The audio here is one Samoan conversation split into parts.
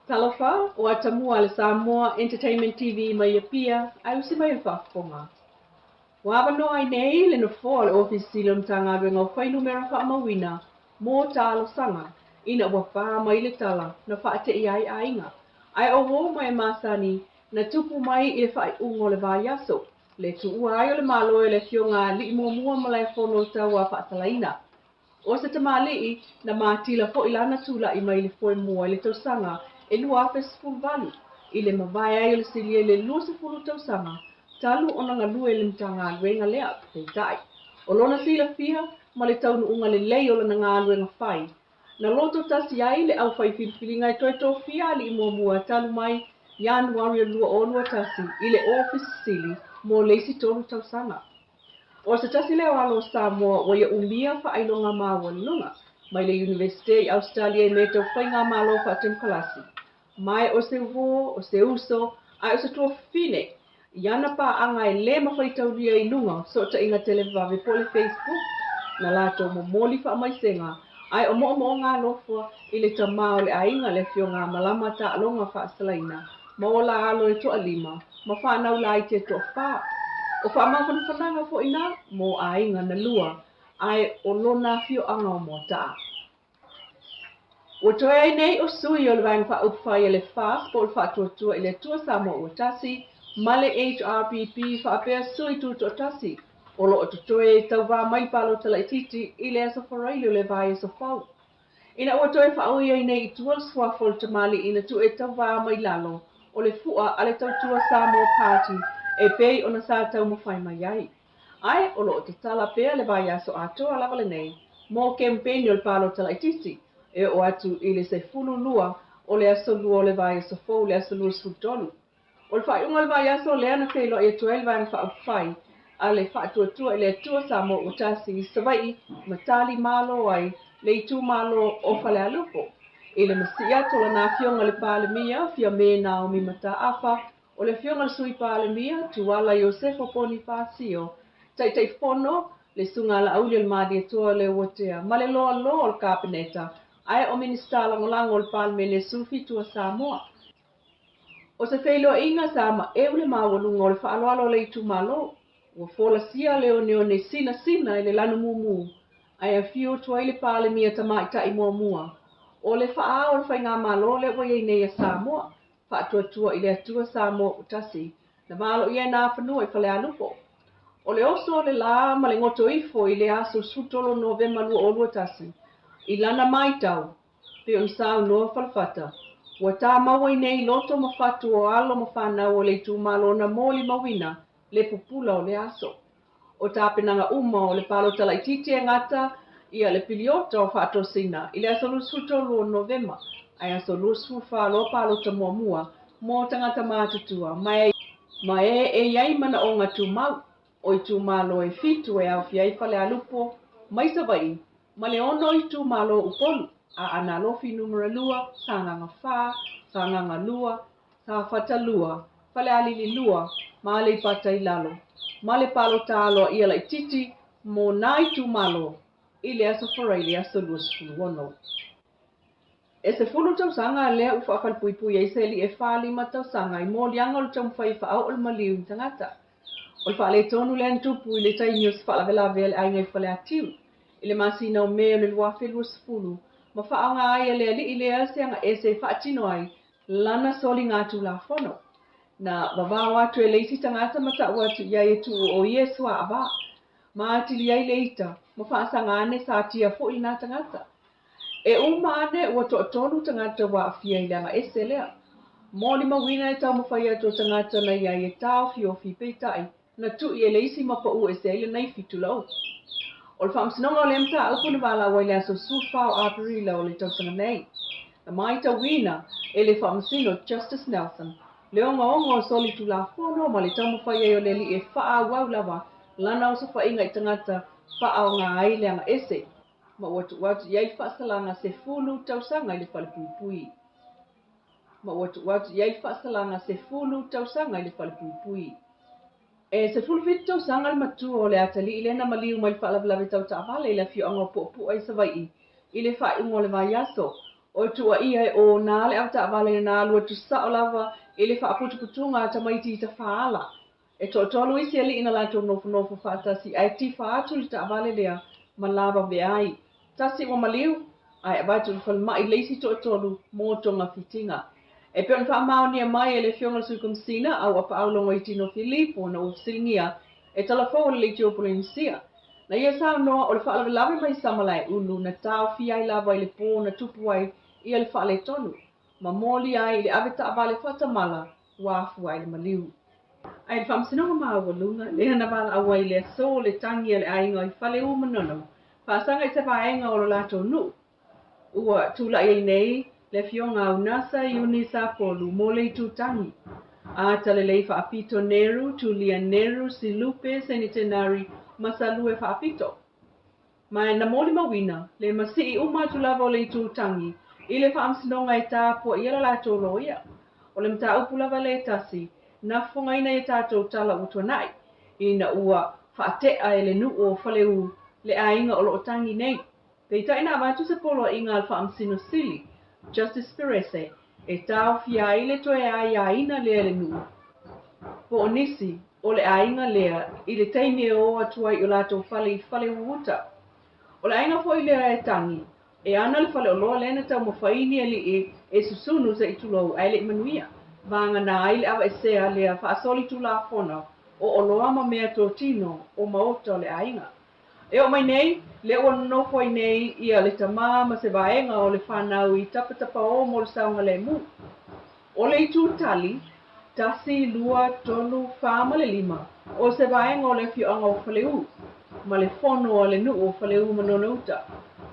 Talofa, o Atamua le Samoa Entertainment TV mai Apia, ae usi mai le faafofoga. Ua avanoa ai nei le nofoa o le Ofisa Sili o le Matagaluega o Fuainumera Faamauina mo talosaga ina ua pa mai le tala na faateia ai aiga, ae o uo ma e masani na tupu mai i le faaiuga o le vaiaso, le tuua ai o le Malo e le Afioga a Alii Muamua Malaefono Tauafaasalaina. O se tamalii na matila foi lana tula'i mai le foemua i le tausaga e 2018, i le mavae ai o le silia i le 20 tausaga talu ona galue i le Matagaluega lea. Peitai, o lona silafia ma le taunuuga lelei o lana galuega fai, na loto tasi ai le aufai filifiliga e toe tofia Alii Muamua talu mai Ianuari o le 2021 i le Ofisa Sili mo le isi 3 tausaga. O se tasi lea o alo o Samoa ua ia umia faailoga maualuluga mai le Iunivesite i Ausetalia i mea tau faigamalo faatemokalasi, ma o se uo, o se uso, ae o se tuafafine i ana paaga e lē mafaitaulia i luga o fesootaiga televavave po o le Facebook, na latou momoli faamaisega ae o moomooga alofa i le tamā o le aiga, le Afioga a Malama Taaloga Faasalaina, ma o la alo e toalima ma whanau la i te toa. O whaamafanafanaga fo'i na mo aiga na lua, ae o lona afioaga o Moataa. Ua toe ai nei o sui o le Vaega Faaupufai a le FAST po o le Faatuatua i le Atua Samoa Ua Tasi ma le HRPP faapea sui tutoatasi o loo totoe e tauvā mai palota laitiiti i le aso Faraile o le vaiaso fou. Ina ua toe faaui ai nei i tua le suafa o le tamalii na tuu e tauvā mai lalo o le fua a le Tautua Samoa Party e pei ona sa taumafai mai ai. Ae o loo tatala pea le vaiaso atoa lava lenei mo kempeni o le palota laitiiti e oo atu i le 12 o le aso 2 o le vaiaso fou, le aso 23. O le faaiuga o le vaiaso lea na feiloai atu ai le Vaega Faaupufai a le Faatuatua i le Atua Samoa Ua Tasi i Savaii ma tali malo ai le itumalo o Falealupo i le masii atu o lana afioga le Palemia Fiame Naomi Mataafa, o le afioga le Sui Palemia Tuala Iosefo Ponifasio, Taitaifono le Susuga Laauli o le Malietoa le Uatea ma le loaloa o le Kapeneta, ae o Minisita Lagolago o le Palemene 17 a Samoa. O se feiloaiga sa maeu le maualuga o le faaaloalo o le itumalo, ua folasia le oneone sinasina i le lanu mumu, ae afio atu ai le Palemia Tamaitai muamua o le faaao o le faigamalo lea ua iai nei a Samoa, Faatuatua i le Atua Samoa Ua Tasi, na valoia e nā fanua i Falealupo. O le oso o le lā ma le goto ifo i le aso 13 Novema 2021, i lana matau, pei ona saunoa Falefata, ua tāmau ai nei loto ma fatu o alo ma whanau o le itumalo na molimauina le pupula o le aso. O tapenaga uma o le palota laitiiti e gata ia le piliota o faatosina i le aso 23 o Novema, ae aso 24 loa palota muamua mo tagata matutua ma e iai manaoga tumau o itumalo e 7 e aofia ai Falealupo mai Savaii ma le 6 itumalo o Upolu, Aana Alofi numera 2, Sagaga 4, Sagaga 2, Safata 2, Falealili 2, ma Aleipata i lalo, ma le palota aloaia laitiiti mo nā itumalo i le aso Faraile aso 26. E 10 tausaga lea ua faafalepuipui ai se alii e 45 tausaga i moliaga o le taumafai faaoo le maliu i tagata. O le faaletonu lea na tupu i le taimi o se faalavelave a le aiga i Faleatiu i le masina o Me o le 2020 ma faaaoga ai e le alii lea se agaese e faatino ai lana soliga tulafono. Na vavao atu e le isi tagata ma ta'u atu i ai e tuu o ia e suaava, ma atili ai le ita ma faasaga ane sa tia fo'i lena tagata. E uma ane ua toatolu tagata ua aafia i le agaese lea. Molimauina e taumafai atu o tagata na iai e taofiofi, peitai na tu'i e le isi ma pa'u ese ai le naifi tulou. O le faamasinoga o lea mataupu na valaau ai le aso 14 o Aperila o le tausaga nei. Na matauina e le faamasino Justice Nelson le ogaoga o soli tulafono ma le taumafai ai o le alii e faaauau lava lana osofaiga i tagata faaaoga ai le agaese, ma ua tuu atu i ai le faasalaga 10 tausaga i le falepuipui. Ma ua tuu atu i ai le faasalaga 10 tausaga i le falepuipui. E 17 tausaga le matua o le atalii lea na maliu mai le faalavelave tau taavale i le afioaga o Puapua i Savaii i le faaiuga o le vaiaso. O le tuuaia e ona le avetaavale na alu atu sao lava i le faaputuputuga a tamaiti i tafaala. E toatolu isi alii na latou nofonofo faatasi ae tifa atu le taavale lea ma lavavea ai. Tasi ua maliu, ae avatu i le falemai le isi toatolu mo togafitiga. E pei ona faamaonia mai e le Afioga i le Sui Komesina Auapaau Logoitino Filipo na ua fesiligia e Talafou o le Leitio Polenisia. Na ia saunoa o le faalavelave mai Samalaeulu na taofia ai lava i le po na tupu ai ia le faaletonu ma molia ai i le avetaavale faatamala ua afua ai le maliu. Ae le Faamasinoga Maualuga lea na valaau ai i le aso le tagi a le aiga i Faleu Manono faasaga i se vaega o lo latou nuu ua tulai ai nei le Afioga Unasa Iuni Sapolu mo le itu tagi. Atalelei Faapito Neru, Tulia Neru, Silupe, Senitenari ma Salue Faapito. Ma na molimauina le masii uma atu lava o le itu tagi i le Faamasinoga e tapuaia le latou loia. O le mataupu lava lea e tasi na fofogaina i a tatou tala ua tuanai, ina ua faatea e le nuu o Faleu le aiga o lo o tagi nei. Peitai na avatu se poloaiga a le Faamasino Sili, Justice Perese, e taofia ai le toe aiaina lea e le nuu po o nisi o le aiga lea i le taimi e o atu ai i o latou fale i Faleuuta. O le aiga foi lea e tagi e ana le faleoloa lea na taumafai ni alii e susunu se i tulou ae le i manuia. Vagana ai le aveesea lea faasolitulafono o oloa ma mea totino o maota o le aiga. E oo mai nei, lea ua nonofo ai nei ia le tama ma se vaega o le fanau i tapatapaō mo le saogalemu. O le itu tali, 1, 2, 3, 4 ma le 5, o se vaega o le afioaga o Faleu ma le fono a le nuu o Faleu Manonouta,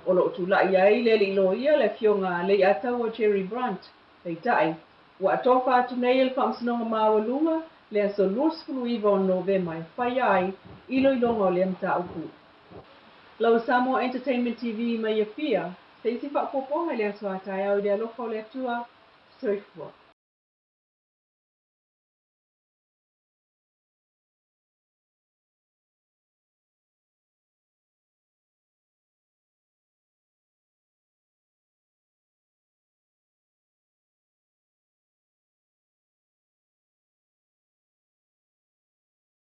o lo o tulai ai le alii loia le afioga Leiataua Jerry Brunt. Peitai, ua atofa atu nei e le Faamasinoga Maualuga le aso 29 o Novema e faia ai iloiloga o lea mataupu. Lau Samoa Entertainment TV mai Apia, se isi faaopoopoga i le aso a taeao i le alofa o le Atua. Soifua.